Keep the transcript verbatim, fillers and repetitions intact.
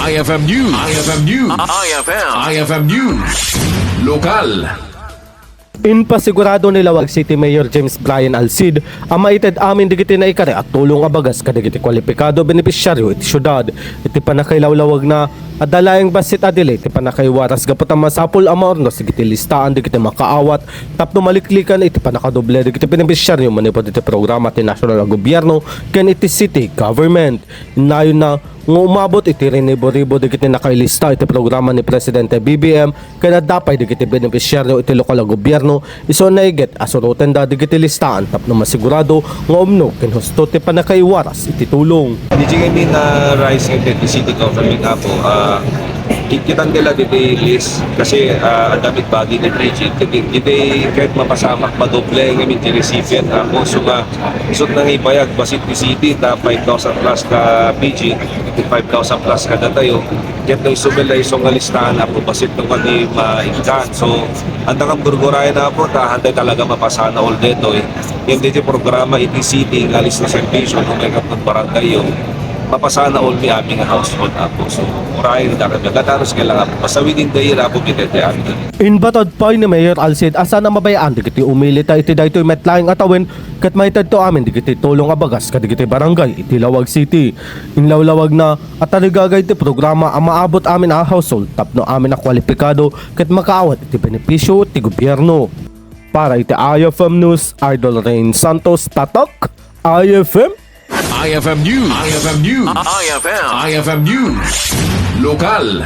I F M News. I F M News. I F M. I F M News. Lokal. Impasigurado ni Laoag City Mayor James Brian Alcid a maited amin dagiti naikari a tulong a bagas kadagiti kualipikado a benepisyaryo iti siudad. Iti pannakailawlawagna, adda laeng bassit a delay ti pannakaiwaras gapu ta masapul a maurnos dagiti listaan dagiti makaawat tapno maliklikan iti pannakadoble dagiti benepisyaryo manipud iti programa ti nasional a gobierno ken iti city government. Innayonna nga umabot iti rinibo-ribo dagiti nakailista iti programa ni Presidente B B M ken adda pay dagiti benepisyaryo iti lokal a gobierno, isu a naiget a surotenda dagiti listaan tapno masigurado nga umno ken husto ti pannakaiwaras iti tulong. Dagiti rice and city government, Apo, ah, kit-, kitangda la dagiti list kasi, ah, adda met bagi ni Bridget. Dagiti, dagiti ket mapasamak madoble ngamin ti recipient, Apo. So nga, isut nga ibayag, bassit ti city, ta five thousand plus ka P G, five thousand plus kadatayo. Ket no isumil la isu nga listahan, Apo, bassit no kadi maikkan. So, anta nga gurgurayan, Apo, ta hantay talaga mapasana all detoy. Ken dagiti programa iti city nga alis ti serbisyo, no may kapag barangay yun, mapasana all mi amin nga household, Apo. So, urayen da kami. Katanos nga lang, Apo. Basta within the year, Apo, mitete amin. Inbatad pay ni Mayor Alcid a saan a mabay-an dagiti umili ta iti daytoy met laeng a tawen ket maitedto amin dagiti tulong a bagas kadagiti barangay iti Laoag City. Inlawlawagna a tarigagay ti programa a maabot amin a household tapno amin a kualipikado ket makaawat iti benepisio ti gobierno. Para iti I F M News, Idol Rain Santos, Tatak, I F M. I F M News. I F M News. I F M. I F M News. Lokal.